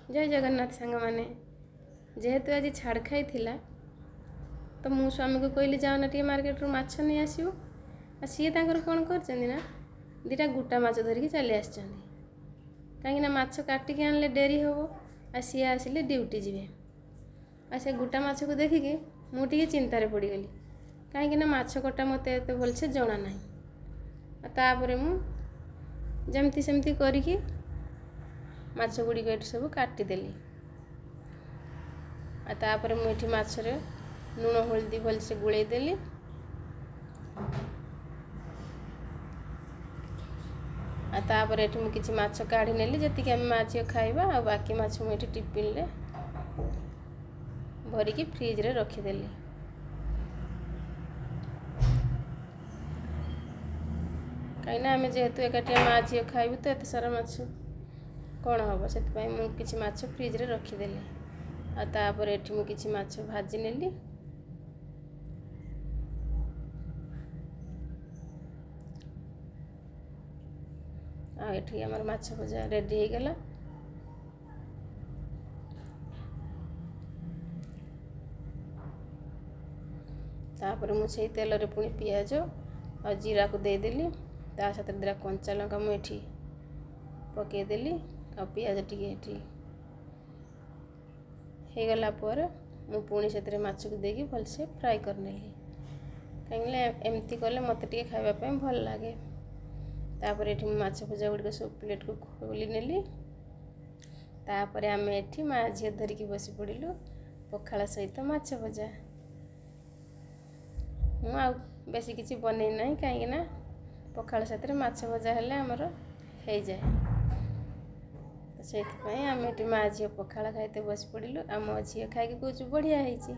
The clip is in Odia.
ଜୟ ଜଗନ୍ନାଥ ସାଙ୍ଗମାନେ। ଯେହେତୁ ଆଜି ଛାଡ଼ଖାଇ ଥିଲା, ତ ମୁଁ ସ୍ୱାମୀକୁ କହିଲି, ଯାଅ ନା ଟିକେ ମାର୍କେଟରୁ ମାଛ ନେଇ ଆସିବ। ଆଉ ସିଏ ତାଙ୍କର କ'ଣ କରିଛନ୍ତି ନା, ଦୁଇଟା ଗୋଟା ମାଛ ଧରିକି ଚାଲି ଆସିଛନ୍ତି। କାହିଁକିନା ମାଛ କାଟିକି ଆଣିଲେ ଡେରି ହେବ, ଆଉ ସିଏ ଆସିଲେ ଡ୍ୟୁଟି ଯିବେ। ଆଉ ସେ ଗୋଟା ମାଛକୁ ଦେଖିକି ମୁଁ ଟିକେ ଚିନ୍ତାରେ ପଡ଼ିଗଲି, କାହିଁକିନା ମାଛ କଟା ମୋତେ ଏତେ ଭଲସେ ଜଣା ନାହିଁ। ଆଉ ତାପରେ ମୁଁ ଯେମିତି ସେମିତି କରିକି ମାଛ ଗୁଡ଼ିକ ଏଠି ସବୁ କାଟିଦେଲି। ଆଉ ତାପରେ ମୁଁ ଏଠି ମାଛରେ ଲୁଣ ହଳଦୀ ଭଲସେ ଗୋଳେଇ ଦେଲି। ଆଉ ତାପରେ ଏଠି ମୁଁ କିଛି ମାଛ କାଢ଼ି ନେଲି, ଯେତିକି ଆମେ ମା ଝିଅ ଖାଇବା। ଆଉ ବାକି ମାଛ ମୁଁ ଏଠି ଟିଫିନରେ ଭରିକି ଫ୍ରିଜରେ ରଖିଦେଲି। କାହିଁକିନା ଆମେ ଯେହେତୁ ଏକାଠିଆ ମା ଝିଅ ଖାଇବୁ, ତ ଏତେ ସାରା ମାଛ କ'ଣ ହେବ? ସେଥିପାଇଁ ମୁଁ କିଛି ମାଛ ଫ୍ରିଜରେ ରଖିଦେଲି। ଆଉ ତାପରେ ଏଠି ମୁଁ କିଛି ମାଛ ଭାଜି ନେଲି। ଆଉ ଏଠି ଆମର ମାଛ ଭଜା ରେଡ଼ି ହେଇଗଲା। ତାପରେ ମୁଁ ସେଇ ତେଲରେ ପୁଣି ପିଆଜ ଆଉ ଜିରାକୁ ଦେଇଦେଲି। ତା ସାଥିରେ ଦୁଇଟା କଞ୍ଚା ଲଙ୍କା ମୁଁ ଏଠି ପକାଇଦେଲି। ଆଉ ପିଆଜ ଟିକେ ଏଠି ହେଇଗଲା ପରେ ମୁଁ ପୁଣି ସେଥିରେ ମାଛକୁ ଦେଇକି ଭଲସେ ଫ୍ରାଏ କରିନେଲି, କାହିଁକିନା ଏମିତି କଲେ ମୋତେ ଟିକେ ଖାଇବା ପାଇଁ ଭଲ ଲାଗେ। ତାପରେ ଏଠି ମୁଁ ମାଛ ଭଜା ଗୁଡ଼ିକ ସବୁ ପ୍ଲେଟ୍କୁ ଖୋଲି ନେଲି। ତାପରେ ଆମେ ଏଠି ମା ଝିଅ ଧରିକି ବସି ପଡ଼ିଲୁ ପଖାଳ ସହିତ ମାଛ ଭଜା। ମୁଁ ଆଉ ବେଶୀ କିଛି ବନେଇ ନାହିଁ, କାହିଁକିନା ପଖାଳ ସାଥିରେ ମାଛ ଭଜା ହେଲେ ଆମର ହେଇଯାଏ। ତ ସେଇଥିପାଇଁ ଆମେ ଏଠି ମା ଝିଅ ପଖାଳ ଖାଇତେ ବସି ପଡ଼ିଲୁ। ଆମ ଝିଅ ଖାଇକି କହୁଛୁ, ବଢ଼ିଆ ହେଇଛି।